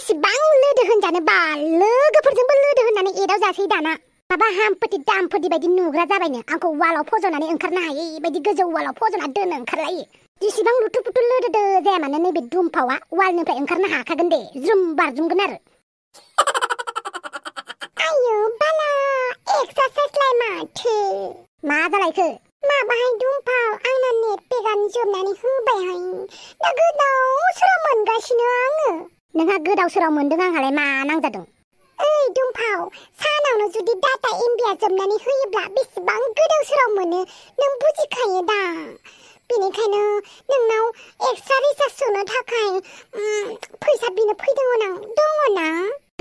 बेसेबां लोदो होनजानो बा लोगोफोरजोंबो लोदो होननानै एदाव जासै दाना माबा हामपति दामपति बायदि नुग्रा जाबायनो आंखौ वालाव फज'नानै ओंखारनो हायै बायदि गोजौ वालाव फज'ना दोनो ओंखारलायो जेसेबां लुथु पुथु लोदो जाया मानो नैबे दुमफावा वालनिफ्राय ओंखारनो हाखागोन दे ज्रुम बारजुमगोन आरो आयो बाला एक्सारसाइजलाय माथो मा जालायखो माबाहाय दुमफाव आंना नेट पेकआनो जोबनानै होबायहाय दा गोदाव सोराव मोनगासिनो आङो नोंहा गोदाव सोराव मोनदों आंहालाय मा नांजादों ओइ दुमफाव सानावनो जुदि डाटा एमबिया जोबनानै होयोब्ला बेसेबां गोदाव सोराव मोनो नों बुजिखायो दा बेनिखायनो नोंनाव एक्सट्रा रिचार्ज सोनो थाखाय फैसा बिनो फैदोंमोन आं दङ ना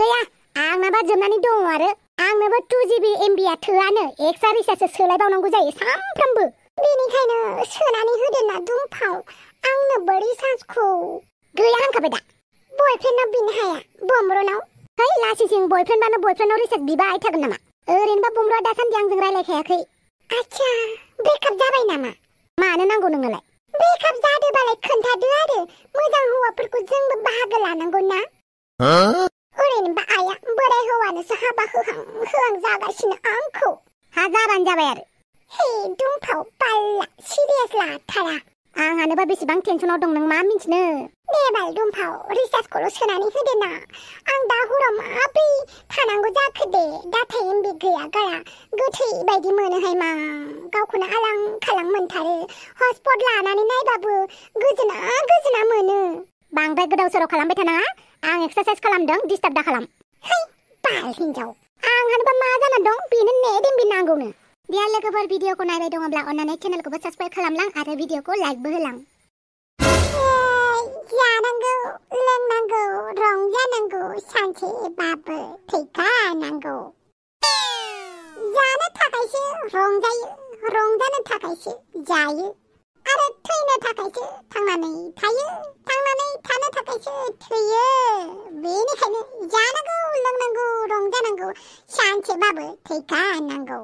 गैया आंनाबा जोबनानै दङ आरो आंनोबो 2GB एमबिया थोआनो एक्सट्रा रिचार्ज सोलायबावनांगौ जायो सानफ्रामबो बेनिखायनो सोनानै होदो ना दुमफाव आंनोबो रिचार्जखौ गैया होनखाबाय दा बयफ्रेन्डनाव बिनो हाया बमरनाव है लासिसिं बयफ्रेन्डबानो बयफ्रेन्डनाव रिचार्ज बिबाय थागोन नामा ओरैनोबा बमरआ दासान्दि आंजों रायलायखायाखै आच्छा ब्रेकआप जाबाय नामा मानो नांगौ नोंनोलाय ब्रेकआप जादोबालाय खोन्थादो आरो मोजां हौवाफोरखौ जोंबो बाहागो लानांगौ ना ओरैनोबा आइया बोराय हौवानोसो हाबा होहां जागासिनो आंखौ हा जाबानो जाबाय आरो हे दुमफाव बाल्ला सिरियास लाथारा आंहानोबा बेसेबां टेनसनाव दं नों मा मिन्थिनो दे बाल दुमफाव रिचार्जखौल' सोनानै होदो ना आं दा हराव माब्रै थानांगौ जाखो दे डाटा एमबि गैया गारा गोथै बायदि मोनोहाय मा गावखौनो आलां खालां मोनथारो हटस्पट लानानै नायबाबो गोजोना मोनो बांद्राय गोदाव सोराव खालामबाय थानाङा आं एक्सारसाइज खालामदों डिस्टार्ब दा खालाम है बाल हिनजाव आंहानोबा मा जाना दं बेनो नेट एमबि नांगौनो दे लोगोफोर भिडिअखौ नायबाय दङब्ला अन्नानै चेनेलखौबो साबस्क्राइब खालामलां आरो भिडिअखौ लाइकबो होलां जानांगौ लोंनांगौ रंजानांगौ सानसेबाबो थैखानांगौ जानो थाखायसो रंजायो रंजानो थाखायसो जायो आरो थैनो थाखायसो थांनानै थायो थांनानै थानो थाखायसो थैयो बेनिखायनो जानांगौ लोंनांगौ रंजानांगौ सानसेबाबो थैखानांगौ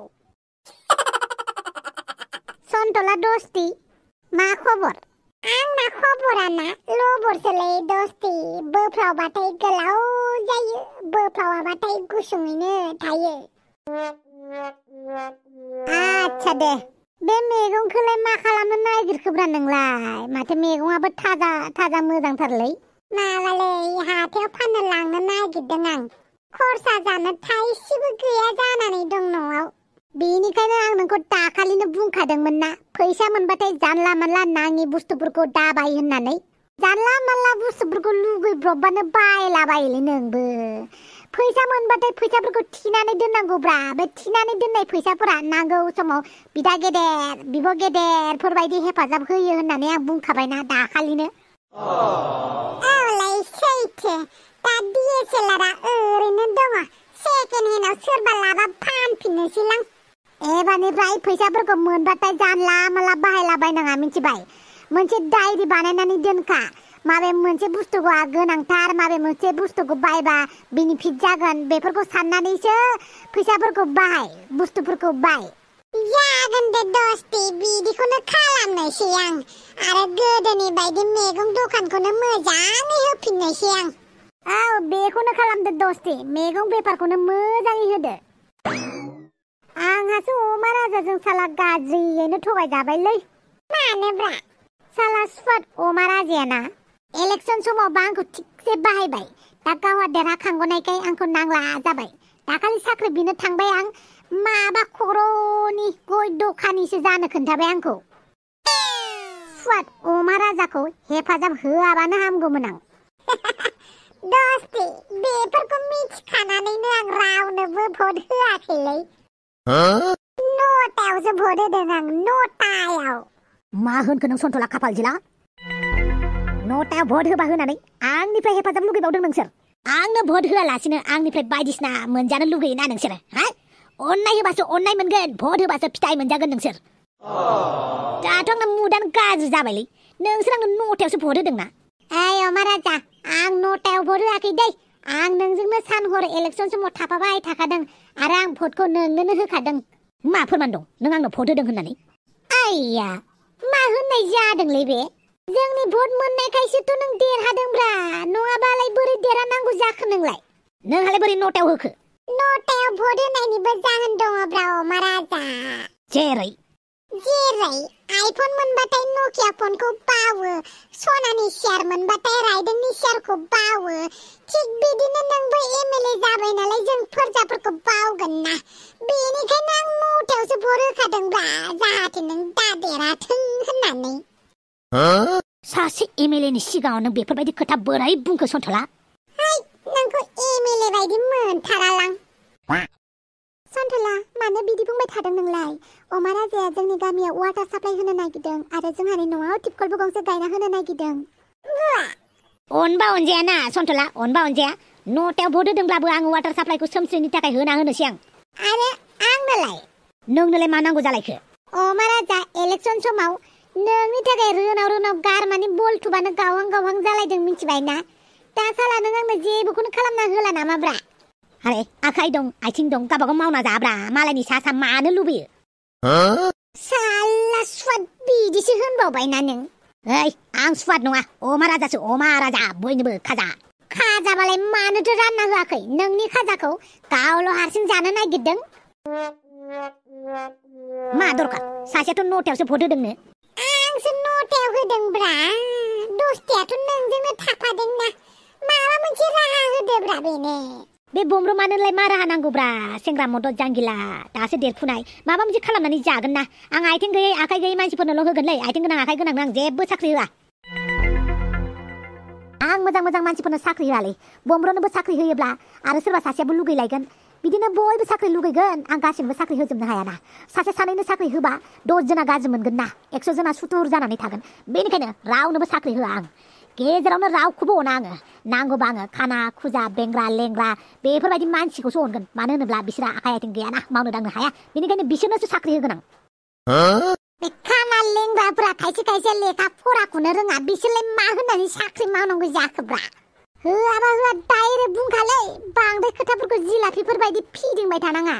सन्टला दस्ति मा खबर आंना खबरा ना लबरसोलै दस्ति बोफ्लावबाथाय गोलाव जायो बोफ्लावाबाथाय गुसुङैनो थायो आच्छा दे बे मैगंखौलाय मा खालामनो नागिरखोब्रा नोंलाय माथो मैगङाबो थाजा मोजांथारलै माबालै हाथायाव फाननो लांनो नागिरदों आं खरसा जानो थाइसेबो गैया जानानै दं न'आव बेनिखायनो आं नोंखौ दाखालिनो बुंखादोंमोन ना फैसा मोनबाथाय जानला मानला नाङि बुस्थुफोरखौ दाबाय होननानै जानला मानला बुस्थुफोरखौ लुगैब्रबबानो बायलाबायोलै नोंबो फैसा मोनबाथाय फैसाफोरखौ थिनानै दोननांगौब्रा बे थिनानै दोननाय फैसाफोरा नांगौ समाव बिदा गेदेर बिब' गेदेरफोरबायदि हेफाजाब होयो होननानै आं बुंखाबायना दाखालिनो औलाय सैथो दा DSLR-आ ओरैनो दङ सेकेन्ड हेन्डआव सोरबा लाबा फानफिननोसैलां एबारनिफ्राय फैसाफोरखौ मोनबाथाय जानला मानला बाहायलाबायनाङा मिथिबाय मोनसे डायरि बानायनानै दोनखा माबे मोनसे बुस्थुखौ गोनांथार माबे मोनसे बुस्थुखौ बायबा बेनिफिट जागोन बेफोरखौ साननानैसो फैसाफोरखौ बाहाय बुस्थुफोरखौ बाय जागोन दे दस्ति बिदिखौनो खालामनोसै आं आरो गोदोनि बायदि मैगं दखानखौनो मोजाङै होफिननोसै आं औ बेखौनो खालामदो दस्ति मैगं बेफारखौनो मोजाङै होदो आंहासो अमा राजाजों साला गाज्रियैनो थगायजाबायलै मानोब्रा साला सुवाद अमा राजायाना इलेक्सन समावबा आंखौ थिगसे बाहायबाय दा गावहा देरहाखांगनायखाय आंखौ नांला जाबाय दाखालि साख्रि बिनो थांबाय आं माबा खर'नि गय दखानिसो जानो खोन्थाबाय आंखौ सुवाद अमा राजाखौ हेफाजाब होआबानो हामगौमोन आं दस्ति बेफोरखौ मिथिखानानैनो आं रावनोबो भट होआखैलै न'टायावसो भट होदों आं न'टायाव मा होनखो नों सन्टला खाफाल जिला न'टायाव भट होबा होनानै आंनिफ्राय हेफाजाब लुगैबावदों नोंसोर आंनो भट होआलासिनो आंनिफ्राय बायदिसिना मोनजानो लुगैयोना नोंसोर हा अननाय होबासो अननाय मोनगोन भट होबासो फिथाइ मोनजागोन नोंसोर दाथ' आंना मुदानो गाज्रि जाबायलै नोंसोर आंनो न'टायावसो भट होदोंना ओइ अमा राजा आं न'टायाव भट होआखै दै आं नोंजोंनो सान हर इलेक्सन समाव थाफाबाय थाखादों आरो आं भटखौ नोंनोनो होखादों मा फोरमान दं नों आंनो भट होदों होननानै आइया मा होननाय जादोंलै बे जोंनि भट मोननायखायसोथ' नों देरहादोंब्रा नङाबालाय बोरै देरहानांगौ जाखो नोंलाय नोंहालाय बोरै न'टायाव होखो न'टायाव भट होनायनिबो जाहोन दङब्रा अमा राजा जेरै आइफन मोनबाथाय नकिया फनखौ बावो सनानि शेयार मोनबाथाय राइदेंनि शेयारखौ बावो थिग बिदिनो नोंबो एमएलए जाबाय नालाय जों फोरजाफोरखौ बावगोन ना बेनिखायनो आं न'टायावसो भट होखादोंब्रा जाहाथे नों दादेराथों होननानै सासे एमएलएनि सिगाङाव नों बेफोरबायदि खोथा बोरै बुंखो सन्थला नोंखौ एमएलए बायदि मोनथारालां सन्थला मानो बिदि बुंबाय थादों नोंलाय अमा राजाया जोंनि गामियाव वाटार साप्लाइ होनो नागिरदों आरो जोंहानि न'आव टिपकलबो गंसे गायना होनो नागिरदों अनबा अनजाया ना सन्थला अनबा अनजाया न'टायाव भट होदोंब्लाबो आं वाटार साप्लाइखौ सोमस्रिनि थाखाय होना होनोसै आं आरो आंनोलाय नोंनोलाय मा नांगौ जालायखो अमा राजा इलेक्सन समाव नोंनि थाखाय रोनाव गारमानि बल थुबानो गावहां जालायदों मिथिबाय ना दा साला नों आंनो जेबोखौनो खालामना होला नामाब्रा आरे आखाइ दं आथिं दं गावबागाव मावना जाब्रा मालायनि सा मानो लुबैयो साला स्वाद बिदिसो होनबावबायना नों ओइ आं स्वाद नङा अमा राजासो अमा राजा बयनोबो खाजाबालाय मानोथो रानना होआखै नोंनि खाजाखौ गावल' हारसिं जानो नागिरदों मा दरखार सासेयाथ' न'टायावसो भट होदोंनो आंसो न'टायाव होदोंब्रा दस्तायाथ' नोंजोंनो थाफादोंना माबा मोनसे राहा होदोब्रा बेनो बे बमब्रमानोलाय मा राहा नांगौब्रा सेंग्रा मदद जांगिला दासो देरफुनाय माबा मोनसे खालामनानै जागोन ना आं आथिं गैयै आखाइ गैयै मानसिफोरनोल' होगोनलै आथिं गोनां आखाइ गोनां आं जेबो साख्रि होआ आं मोजां मानसिफोरनो साख्रि होआलै बमब्रनोबो साख्रि होयोब्ला आरो सोरबा सासेयाबो लुगैलायगोन बिदिनो बयबो साख्रि लुगैगोन आं गासिनोबो साख्रि होजोबनो हायाना सासे सानैनो साख्रि होबा 10 जना गाज्रि मोनगोन ना 100 जना सुथुर जानानै थागोन बेनिखायनो रावनोबो साख्रि होआ आं गेजेरावनो रावखौबो अना आङो नांगौबा आङो खाना खुजा बेंग्रा लेंग्रा बेफोरबायदि मानसिखौसो अनगोन मानो होनोब्ला बिसोरा आखाइ आथिं गैयाना मावनो दांनो हाया बेनिखायनो बिसोरनोसो साख्रि होगोन आं बे खाना लेंग्राफोरा खायसे लेखा फराखौनो रोङा बिसोरलाय मा होननानै साख्रि मावनांगौ जाखोब्रा होआबा होआ डाइरेक्ट बुंखालै बांद्राय खोथाफोरखौ जिलाफिफोरबायदि फिदिंबाय थानाङा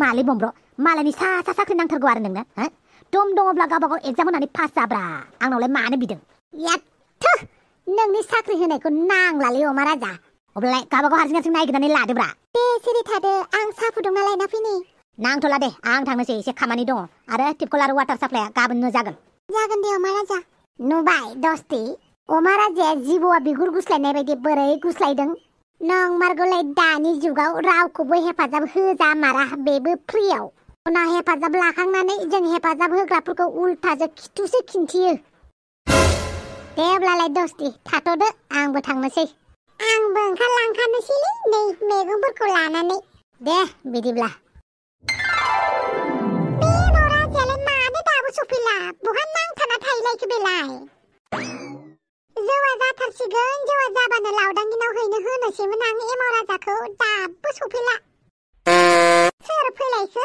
मालै बमब्र मालायनि सा साख्रि नांथारगौ आरो नोंनो दम दङब्ला गावबागाव एग्जाम होनानै पास जाब्रा आंनावलाय मानो बिदों याथो नोंनि साख्रि होनायखौ नांलालै अमा राजा अब्लालाय गावबागाव हारसिं नागिरनानै लादोब्रा दे सिरि थादो आं साहा फुदुंना लायना फैनि नांथ'ला दे आं थांनोसै एसे खामानि दङ आरो टिपकल आरो वाटार साप्लाइआ गाबोननो जागोन दे अमा राजा नुबाय दस्ति अमा राजाया जिबौआ बिगुर गुस्लायनाय बायदि बोरै गुस्लायदों नंमारगौलाय दानि जुगाव रावखौबो हेफाजाब होजामारा बेबो फ्रियाव उनाव हेफाजाब लाखांनानै जों हेफाजाब होग्राफोरखौ उल्थासो खिथुसो खिन्थियो दे अब्लालाय दस्ति थाथ'दो आंबो थांनोसै आंबो ओंखारलांखानोसैलै नै मैगंफोरखौ लानानै दे बिदिब्ला बे राजायालाय मानो दाबो सफैला बहा नांथाना थाहैलायखो बेलाय जौआ जाथारसिगोन जौआ जाबानो लावदांगिनाव हैनो होनोसैमोन आं एमाव राजाखौ दाबो सफैला सोर फैलायखो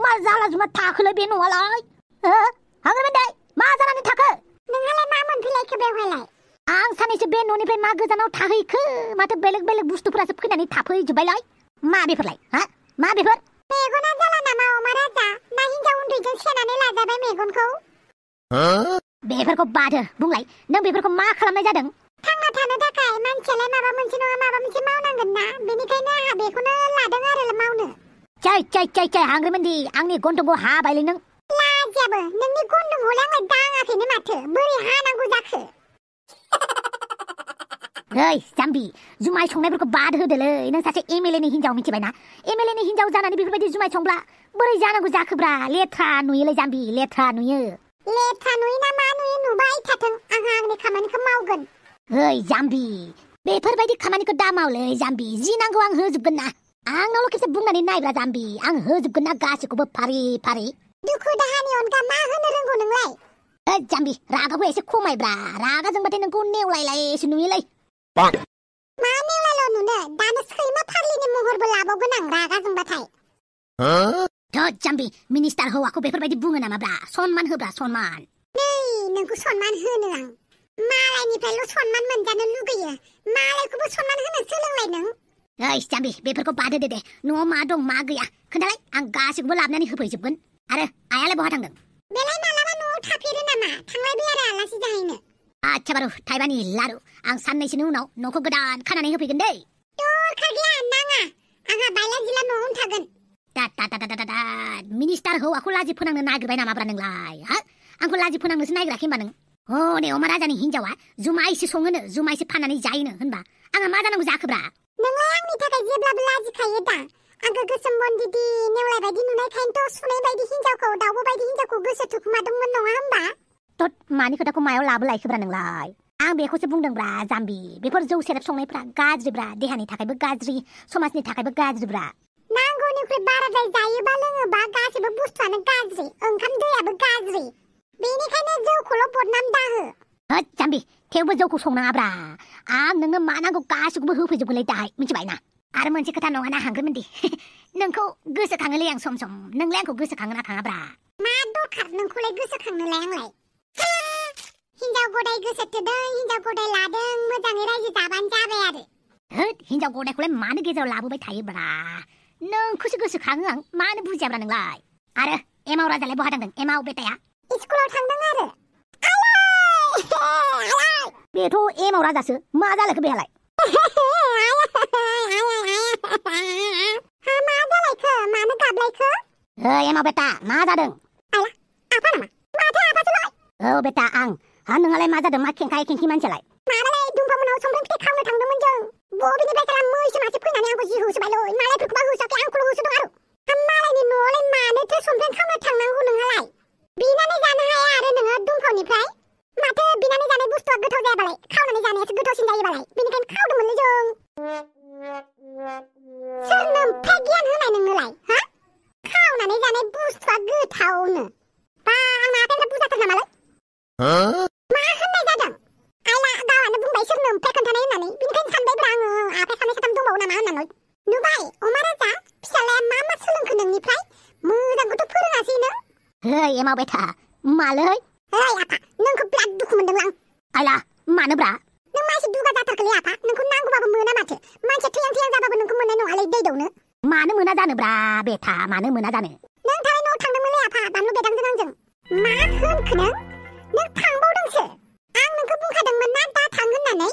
मा जाला जुमा थाखोलै बे न'आलाय हाग्रामेन्दाय मा जानानै थाखो नोंहालाय मा मोनफैलायखो बेवहायलाय आं सानैसो बे न'निफ्राय मा गोजानाव थाहैखो माथो बेलेग बुस्थुफोरासो फैनानै थाफैजोब्बायलाय मा बेफोरलाय मा बेफोर मेगना जाला नामा अमा राजा ना हिन्जाव उन्दैजों सेनानै लाजाबाय मेगनखौ बेफोरखौ बादो बुंलाय नों बेफोरखौ मा खालामनाय जादों थांना थानो थाखाय मानसियालाय माबा मोनसे नङा माबा मोनसे मावनांगोन ना बेनिखायनो आंहा बेखौनो लादों आरो मावनो चाय हांग्रिमेन्दि आंनि गन्थंखौ हाबायलै नों लाजियाबो नोंनि गन्थंखौलाय आंलाय दाङाखैनो माथो बोरै हानांगौ जाखो ओइ जाम्बि जुमाय संनायफोरखौ बाद होदोलै नों सासे एमएलएनि हिन्जाव मिथिबायना एमएलएनि हिन्जाव जानानै बेफोरबायदि जुमाय संब्ला बोरै जानांगौ जाखोब्रा लेथ्रा नुयोलै जाम्बि लेथ्रा नुयो ना मा नुयो नुबाय थाथों आंहा आंनि खामानिखौ मावगोन ओइ जाम्बि बेफोरबायदि खामानिखौ दा मावलै जाम्बि जि नांगौ आं होजोबगोन ना आंनावल' खेबसे बुंनानै नायब्रा जाम्बि आं होजोबगोन ना गासैखौबो फारि दुखु दाहानि अनगा मा होनो रोंगौ नोंलाय ओइ जाम्बि रागाखौ एसे खमायब्रा रागा जोंबाथाय नोंखौ नेवलायलायसो नुयोलै मा नेवलायल' नुनो दानो सैमा फाग्लिनि महरबो लाबावगोन आं रागा जोंबाथाय थोद जाम्बि मिनिस्टार हौवाखौ बेफोरबायदि बुङो नामाब्रा सनमान होब्रा सनमान नै नोंखौ सनमान होनो आं मालायनिफ्रायल' सनमान मोनजानो लुगैयो मालायखौबो सनमान होनो सोलोंलाय नों ओइ जाम्बि बेफोरखौ बाद होदो दे न'आव मा दं मा गैया खोन्थालाय आं गासैखौबो लाबोनानै होफैजोबगोन आरो आइयालाय बहा थांदों बेलाय मालाबा न'आव थाफेरो नामा थांलायबाय आरो आलासि जाहैनो आच्छा बारु थाइबानि लारु आं साननैसोनि उनाव न'खौ गोदान खानानै होफैगोन दै दरखार गैया नाङा आंहा बायला जिला न'आवनो थागोन दा मिनिस्टार हौवाखौ लाजि फोनांनो नागिरबाय नामाब्रा नोंलाय हा आंखौ लाजि फोनांनोसो नागिराखै होनबा नों हनै अमा राजानि हिन्जावा जुमायसो सङोनो जुमायसो फाननानै जायोनो होनबा आंहा मा जानांगौ जाखोब्रा नोंलाय आंनि थाखाय जेब्लाबो लाजिखायो दा आंखौ गोसोम बन्दिदि नेवलाय बायदि नुनायखायनोथ' सुनै बायदि हिन्जावखौ दाउब' बायदि हिन्जावखौ गोसो थुखुमादोंमोन नङा होमबा तत मानि खोथाखौ मायाव लाबोलायखोब्रा नोंलाय आं बेखौसो बुंदोंब्रा जाम्बि बेफोर जौ सेरेब संनायफ्रा गाज्रिब्रा देहानि थाखायबो गाज्रि समाजनि थाखायबो गाज्रिब्रा नांगौनिख्रुइ बाराद्राय जायोबा लोङोबा गासैबो बुस्थुआनो गाज्रि ओंखाम दैयाबो गाज्रि बेनिखायनो जौखौल' बदनाम दाहो होद जाम्बि थेवबो जौखौ संनाङाब्रा आं नोंनो मा नांगौ गासैखौबो होफैजोबगोनलै दाहाय मिथिबाय ना आरो मोनसे खोथा नङाना हांगोमोनदि नोंखौ गोसोखाङोलै आं सम सम नोंलाय आंखौ गोसोखाङो ना खाङाब्रा मा दरखार नोंखौलाय गोसोखांनोलाय आंलाय हिन्जाव गदाय गोसो थोदों हिन्जाव गदाय लादों मोजाङै रायजो जाबानो जाबाय आरो होद हिन्जाव गदायखौलाय मानो गेजेराव लाबोबाय थायोब्रा नोंखौसो गोसोखाङो आं मानो बुजियाब्रा नोंलाय आरो एमाव राजालाय बहा थांदों एमाव बेटाया स्कुलाव थांदों आरो बेथ' एमाव राजासो मा जालायखो बेहालाय मा जालायखो मानो गाबलायखो एमाव बेटा मा जादों आफा नामा माथो आफासोलाय औ बेटा आं नोंहालाय मा जादों मा खेंखाय खेंखि मानसियालाय माबालाय दुम्फामोनाव संफ्रें फिथाइ खावनो थांदोंमोन जों बबेनिफ्राय साला मैसो मासे फैनानै आंखौ जि होसोबायलै मालायफोरखौबा होसोआखै आंखौल' होसोदों आरो मालायनि न'आवलाय मानोथो संफ्रें खावनो थांनांगौ नोंहालाय बिनानै जानो हाया आरो नोङो दुम्फावनिफ्राय माथो बिनानै जानाय बुस्थुआ गोथाव जायाबालाय खावनानै जानायासो गोथावसिन जायोबालाय बेनिखायनो खावदोंमोनलै जों सोरनो ओमफ्राय गियान होनाय नोंनोलाय हा खावनानै जानाय बुस्थुआ गोथावनो बा आंना आखाइफ्रा बुरजाथार नामालाय मा होननाय जादों आइला गावआनो बुंबाय सोरनो ओमफ्राय खोन्थानाय होननानै बिनिखायनो सानबायब्रा आङो आखाइ सानै साथाम दंबावो नामा होननानै नुबाय अमा राजा फिसालाया मा सोलोंखो नोंनिफ्राय मोजांखौथ' फोरोङासै नों एमाव बेटा मालै आफा नोंखौ बिराद दुखु मोनदों आं आइला मानोब्रा नों मानसि दुगा जाथारखोलै आफा नोंखौ नांगौबाबो मोना माथो मानसिया थैहां जाबाबो नोंखौ मोननाय नङालै दै दौनो मानो मोना जानोब्रा बेटा मानो मोना जानो नों थानाय न'आव थांदोंमोनलै आफा बानलु बेदांजों आंजों मा होनखो नों थांबावदोंसो आं नोंखौ बुंखादोंमोन ना दा थां होननानै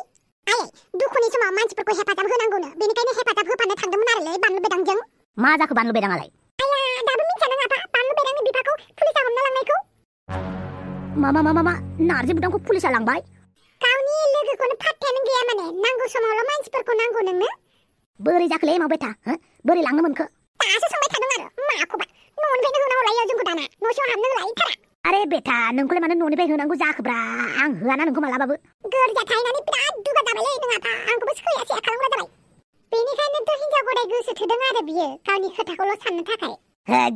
आयै दुखुनि समाव मानसिफोरखौ हेफाजाब होनांगौनो बेनिखायनो हेफाजाब होफानो थांदोंमोन आरोलै बानलु बेदांजों मा जाखो बानलु बेदाङालाय आया दाबो मिथिया नों आफा बानलु बेदांनि बिफाखौ पुलिसा हमना लांनायखौ मा नारजि बुदांखौ पुलिसा लांबाय गावनि लोगोखौनो फात्तायानो गैया माने नांगौ समावल' मानसिफोरखौ नांगौ नोंनो बोरै जाखोलै एमाव बेटा बोरै लांनो मोनखो दासो सोंबाय थादों आरो माखौबा न'निफ्रायनो होना हरलायो जोंखौ दाना न' सिङाव हाबनो लायथारा आरे बेटा नोंखौलाय मानो न'निफ्राय होनांगौ जाखोब्रा आं होआना नोंखौ मालाबाबो गोरजा थाहैनानै बिराद दुगा जाबायलै नों आफा आंखौबो सैया खालामग्रा जाबाय बेनिखायनोथ' हिन्जाव गदाय गोसो थोदों आरो बियो गावनि खोथाखौल' साननो थाखाय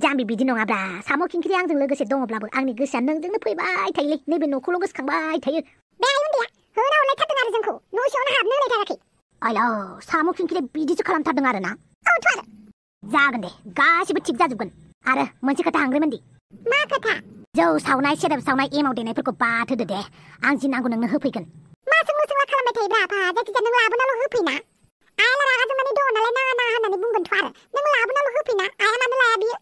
जाम्बि बिदि नङाब्रा साम' खिंख्रि आंजों लोगोसे दङब्लाबो आंनि गोसोआ नोंजोंनो फैबाय थायोलै नैबे न'खौल' गोसोखांबाय थायो बे आइ उन्दैया होना हरलायथारदों आरो जोंखौ न' सिङावनो हाबनो होलायथाराखै आइला साम' खिंख्रि बिदिसो खालामथारदों आरो ना औथ' आरो जागोन दे गासिबो थिग जाजोबगोन आरो मोनसे खोथा हांग्रैमोनदि मा खोथा जौ सावनाय सेरेब सावनाय एमाव देनायफोरखौ बाद होदो दे आं जि नांगौ नोंनो होफैगोन मा सोंला खालामबाय थायोब्रा आफा जायखिजाया नों लाबोनाल' होफैना आइला रागा जोंनानै दङ नालाय नाङा होननानै बुंगोनथ' आरो नों लाबोनाल' होफैना आइया मानो लाया बियो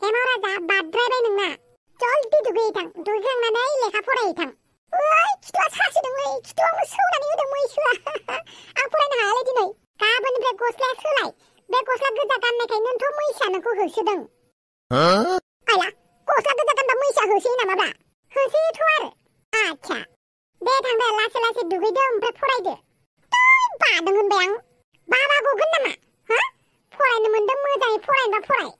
एमाव राजा बाद्रायबाय नोंना जल्दि दुगैहैथां दुगैखांनानै लेखा फरायहैथां खिथुआ सासिदोंलै खिथुआवनो सौनानै होदों मैसोआ आं फरायनो हायालै दिनै गाबोननिफ्राय गस्लाया सोलाय बे गस्ला गोजा गाननायखायनोथ' मैसोआ नोंखौ होसोदों आइला गस्ला गोजा गानबा मैसोआ होसोयो नामाब्रा होसोयोथ' आरो आच्छा दे थांदो लासै दुगैदो ओमफ्राय फरायदो बादों होनबाय आं बाबा गगोन नामा हा फरायनो मोनदों मोजाङै फरायनोबा फराय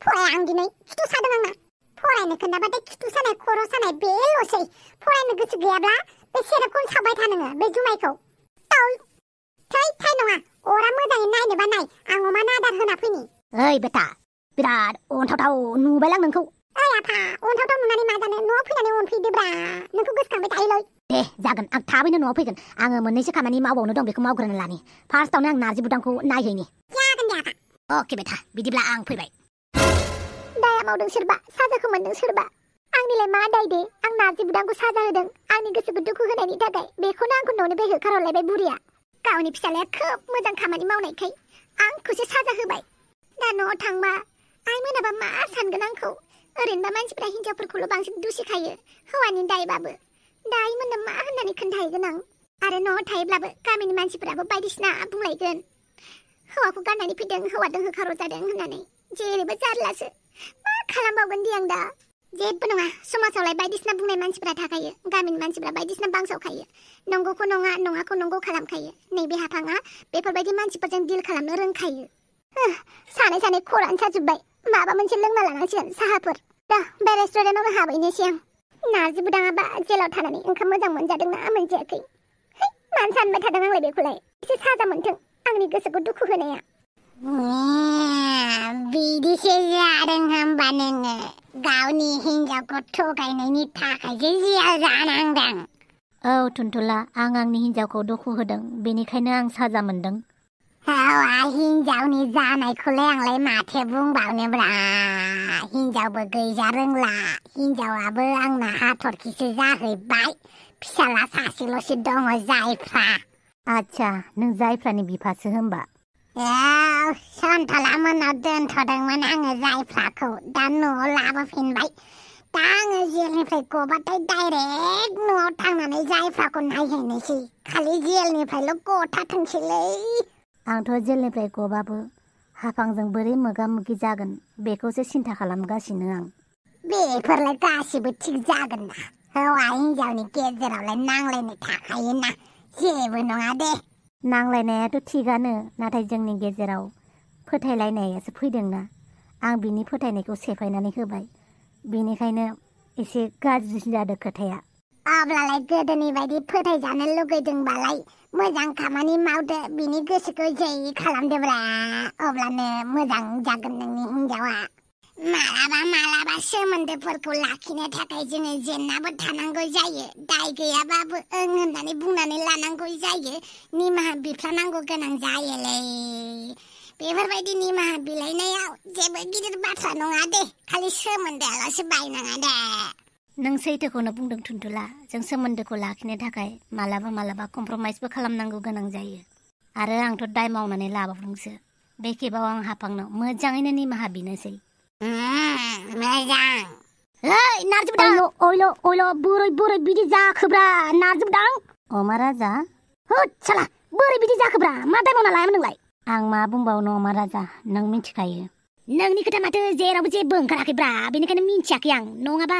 फराया आं दिनै खिथु सादों आंना फरायनो खोन्थाबाथाय खिथु सानाय खर' सानाय बेल'सै फरायनो गोसो गैयाब्ला बे सेरेबखौनो सावबाय था नोङो बे जुमायखौ थै नङा अरा मोजाङै नायनोबा नाय आं अमानो आदार होना फैनि ओइ बेटा बिराद अनथावथाव नुबायलां नोंखौ ओइ आफा अनथावथाव नुनानै मा जानो न'आव फैनानै अनफैदोब्रा नोंखौ गोसोखांबाय थायोलै दे जागोन आं थाबैनो न'आव फैगोन आङो मोननैसो खामानि मावबावनो दं बेखौ मावग्रोनो लानि फार्स्टआवनो आं नारजि बुदांखौ नायहैनि जागोन दे आफा अके बेटा बिदिब्ला आं फैबाय दाया मावदों सोरबा साजाखौ मोनदों सोरबा आंनिलाय मा दाय दे आं नारजि बुदांखौ साजा होदों आंनि गोसोखौ दुखु होनायनि थाखाय बेखौनो आंखौ न'निफ्राय होखारहरलायबाय बुरिया गावनि फिसालाया खोब मोजां खामानि मावनायखाय आंखौसो साजा होबाय दा न'आव थांबा आइ मोनाबा मा सानगोन आंखौ ओरैनोबा मानसिफ्रा हिनजावफोरखौल' बांसिन दुसिखायो हौवानि दायबाबो दायोमोननो मा होननानै खोन्थाहैगोन आं आरो न'आव थायोब्लाबो गामिनि मानसिफोराबो बायदिसिना बुंलायगोन हौवाखौ गारनानै फैदों हौवाजों होखार जादों होननानै जेरैबो जारलासो मा खालामबावगोन दि आं दा जेबो नङा समाजावलाय बायदिसिना बुंनाय मानसिफ्रा थाखायो गामिनि मानसिफ्रा बायदिसिना बांसावखायो नंगौखौ नङा नङाखौ नंगौ खालामखायो नैबे हाफाङा बेफोरबायदि मानसिफोरजों डिल खालामनो रोंखायो सानै सानै खरानो साजोब्बाय माबा मोनसे लोंना लानांसिगोन साहाफोर दा बे रेस्टुरेन्टावनो हाबहैनोसै आं नारजि बुदाङाबा जेलाव थानानै ओंखाम मोजां मोनजादोंना मोनजायाखै मानो सानबाय थादों आंलाय बेखौलाय एसे साजा मोनथों आंनि गोसोखौ दुखु होनाया बिदिसो जादों होनबा नोङो गावनि हिनजावखौ थगायनायनि थाखायसो जेल जानांदों औ टुनटुला आं आंनि हिनजावखौ दुखु होदों बेनिखायनो आं साजा मोनदों हौवा हिनजावनि जानायखौलाय आंलाय माथो बुंबावनोब्रा हिनजावबो गैजा रोंला हिनजावाबो आंना हाथरखिसो जाहैबाय फिसाला सासेल'सो दङ जायफ्रा आच्छा नों जायफ्रानि बिफासो होमबा सन्थला मोनाव दोनथ'दोंमोन आङो जायफ्राखौ दा न'आव लाबोफिनबाय दा आङो जेलनिफ्राय गबाथाय डाइरेक्ट न'आव थांनानै जायफ्राखौ नायहैनोसै खालि जेलनिफ्रायल' गथाथोंसैलै आंथ' जेलनिफ्राय गबाबो हाफांजों बोरै मोगा मोगि जागोन बेखौसो सिन्था खालामगासिनो आं बेफोरलाय गासिबो थिग जागोन ना हौवा हिनजावनि गेजेरावलाय नांलायनाय थाखायोना जेबो नङा दे नांलायनायाथ' थिगानो नाथाय जोंनि गेजेराव फोथायलायनायासो फैदोंना आं बिनि फोथायनायखौ सेफायनानै होबाय बेनिखायनो एसे गाज्रिसिन जादों खोथाया अब्लालाय गोदोनि बायदि फोथायजानो लुगैदोंबालाय मोजां खामानि मावदो बिनि गोसोखौ जै खालामदोब्रा अब्लानो मोजां जागोन नोंनि हिनजावा मालाबा सोमोन्दोफोरखौ लाखिनो थाखाय जोङो जेन्नाबो थानांगौ जायो दाय गैयाबाबो ओं होननानै बुंनानै लानांगौ जायो निमाहा बिफ्लानांगौ गोनां जायोलै बेफोरबायदि निमाहा बिलाइनायाव जेबो गिदिर बाथ्रा नङा दे खालि सोमोन्दोआल'सो बायनाङा दे नों सैथोखौनो बुंदों टुनटुला जों सोमोन्दोखौ लाखिनो थाखाय मालाबा कमप्रमाइसबो खालामनांगौ गोनां जायो आरो आंथ' दाय मावनानै लाबावदोंसो बे खेबाव आं हाफांनाव मोजाङैनो निमाहा बिनोसै मोजां नारजि बुदां अइल' बोरै बिदि जाखोब्रा नारजि बुदां अमा राजा होद साला बोरै बिदि जाखोब्रा मा दाय मावना लायामोन नोंलाय आं मा बुंबावनो अमा राजा नों मिथिखायो नोंनि खोथा माथो जेरावबो जेबो ओंखाराखैब्रा बेनिखायनो मिन्थियाखै आं नङाबा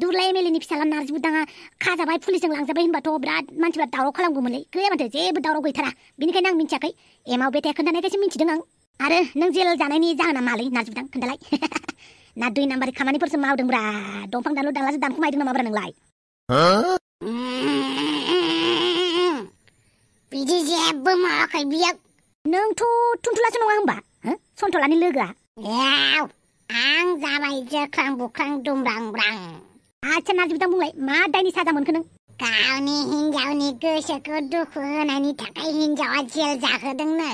दुलाय एमएलएनि फिसाला नारजि बुदाङा खाजाबाय पुलिसजों लांजाबाय होनबाथ' बिराद मानसिफ्रा दावराव खालामगौमोनलै गैया माथो जेबो दावराव गैथारा बेनिखायनो आं मिन्थियाखै एमाव बेटाया खोन्थानायखायसो मिन्थिदों आं आरो नों जेल जानायनि जाहोना मालै नारजि बुदां खोन्थालाय ना 2 नाम्बारि खामानिफोरसो मावदोंब्रा दंफां दानलु दानलासो दानखुमायदों नामाब्रा नोंलाय बिदि जेबो मावाखै बियो नोंथ' टुनटुलासो नङा होमबा सन्थलानि लोगोआ आं जाबाय जोख्रां बुख्रां दुमब्रांब्रां आच्छा नारजि बुदां बुंलाय मा दायनि साजा मोनखो नों गावनि हिनजावनि गोसोखौ दुखु होनायनि थाखाय हिनजावा जेल जाहोदोंनो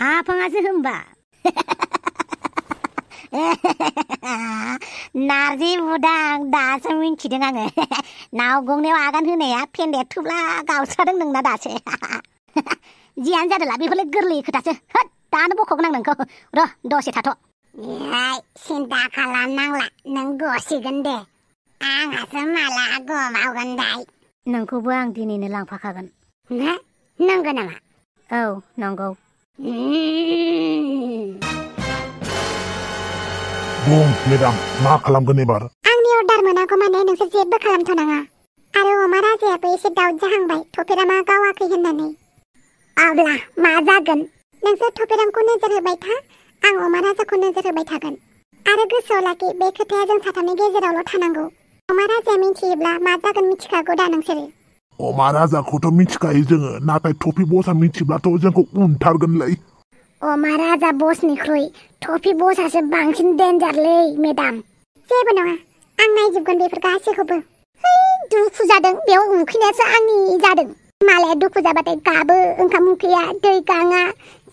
हाफाङासो होमबा नारजि बुदां दासो मिन्थिदों आङो नाव गंनायाव आगान होनाया फेन्दाया थुब्ला गावस्रादों नोंना दासो जियानो जादोंला बेफोरलाय गोरलै खोथासो होद दानो बख'गोन आं नोंखौ र' दसे थाथ' सिन्था खालामनांला नों गसिगोन दे आंहासो माला गमावगोन दाय नोंखौबो आं दिनैनो लांफाखागोन नंगौ नामा औ नंगौ बुं मेडाम मा खालामगोन एबार आंनि अर्डार मोनागौ माने नोंसोर जेबो खालामथ'नाङा आरो अमा राजायाबो एसे दाउट जाहांबाय थफेरामा गावाखै होननानै अब्ला मा जागोन नोंसोर थफेरामखौ नोजोर होबाय था आं अमा राजाखौ नोजोर होबाय थागोन आरो गोसोआव लाखि बे खोथाया जों साथामनि गेजेरावल' थानांगौ अमा राजाया मिथियोब्ला मा जागोन मिथिखागौ दा नोंसोरो अमा राजाखौथ' मिथिखायो जोङो नाथाय टफि बसआ मिथिब्लाथ' जोंखौ उनथारगोनलै अमा राजा बसनिख्रुइ टफि बसआसो बांसिन डेन्जारलै मेडाम जेबो नङा आं नायजोबगोन बेफोर गासैखौबो दुखु जादों बेयाव उखैनायासो आंनि जादों मालाया दुखु जाबाथाय गाबो ओंखाम उखैया दै गाङा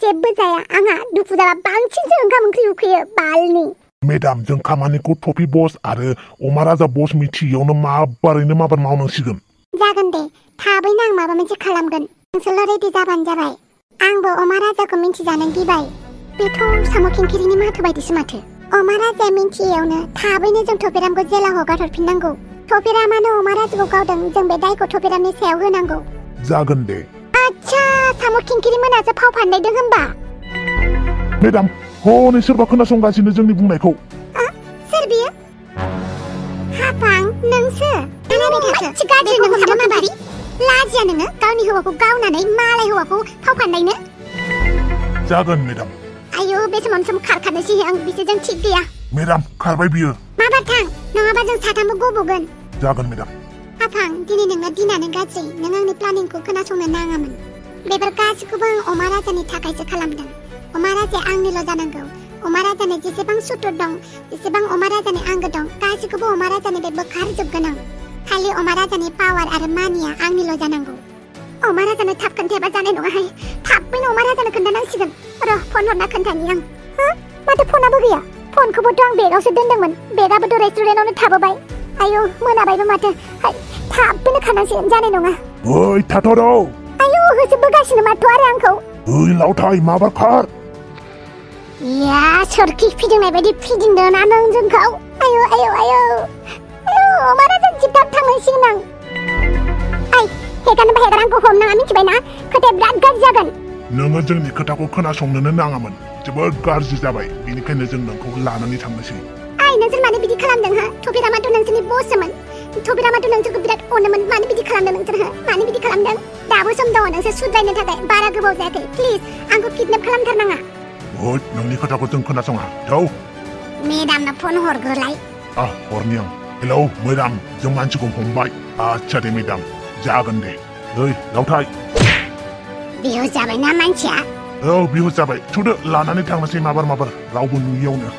जेबो जाया आंहा दुखु जाबा बांसिनसो ओंखाम ओंख्रि उखैयो बालनि मेडाम जों खामानिखौ टफि बस आरो अमा राजा बस मिथियैयावनो माबारैनो माबार मावनांसिगोन जागोन दे थाबैनो आं माबा मोनसे खालामगोन नोंसोरल' रेडि जाबानो जाबाय आंबो अमा राजाखौ मिथिजानो गिबाय बेथ' साम' खिंखिरिनि माथो बायदिसो माथो अमा राजाया मिन्थियैयावनो थाबैनो जों थफिरामखौ जेलाव हगारहरफिननांगौ थफिरामानो अमा राजाखौ गावदों जों बे दायखौ थफिरामनि सायाव होनांगौ जागोन दे आच्छा साम' खिंखिरि मोनासो फाव फान्दायदों होमबा मेडाम हनै सोरबा खोनासंगासिनो जोंनि बुंनायखौ सोर बियो हाफां नोंसो गाज्रि नोंहाबो माबारि लाजिया नोङो गावनि हौवाखौ गावनानै मालाय हौवाखौ फाव फान्दायनो जागोन मेडाम आयौ बे समाव खारखानोसै आं बिसोरजों थिग गैया मेडाम खारबाय बियो माबार थां नङाबा जों साथामबो गबगोन जागोन मेडाम हाफां दिनै नोंना दिनानो गाज्रि नों आंनि प्लानिंखौ खोनासंनो नाङामोन बेफोर गासिखौबो आं अमा राजानि थाखायसो खालामदों अमा राजाया आंनिल' जानांगौ अमा राजानो जेसेबां सुथुर दं जेसेबां अमा राजानि आंगो दं गासिखौबो अमा राजानि बे बोखारजोबगोन आं खालि अमा राजानि पावार आरो मानिया आंनिल' जानांगौ अमा राजानो थाब खोन्थायाबा जानाय नङाहाय थाबैनो अमा राजानो खोन्थानांसिगोन र' फन हरना खोन्थानि आं माथो फनाबो गैया फनखौबोथ' आं बेगावसो दोनदोंमोन बेगाबोथ' रेस्टुरेन्टावनो थाबोबाय आयौ मोनाबायबो माथो थाबैनो खारनांसिगोन जानाय नङा ओइ थाथ'र' आयौ होसोबोगासिनो माथो आरो आंखौ ओइ लावथाय माबार खार या सोरखि फिदिंनाय बायदि फिदिंदों ना नों जोंखौ आयौ आयौ आयौ अमा राजा जिबदाब थांनांसिगोन आं आइ हेगारनोबा हेगार आंखौ हमनाङा मिथिबाय ना खोथाया बिराद गाज्रि जागोन नोङो जोंनि खोथाखौ खोनासंनोनो नाङामोन जोबोद गाज्रि जाबाय बेनिखायनो जों नोंखौ लानानै थांनोसै आइ नोंसोर मानो बिदि खालामदों हो थफिरामाथ' नोंसोरनि बससोमोन थफिरामाथ' नोंसोरखौ बिराद अनोमोन मानो बिदि खालामदों नोंसोर हो मानो बिदि खालामदों दाबो सम दङ नोंसोर सुद्रायनो थाखाय बारा गोबाव जायाखै प्लिज आंखौ किडनेप खालामथारनाङा ओइ नोंनि खोथाखौ जों खोनासङा थौ मेडामनो फन हरग्रोलाय हरनि आं हेलौ मेडाम जों मानसिखौ हमबाय आच्छा दे मेडाम जागोन दे ओइ लावथाय बिहुस जाबायना मानसिया बिहुस जाबाय थुदो लानानै थांनोसै माबार रावबो नुयियावनो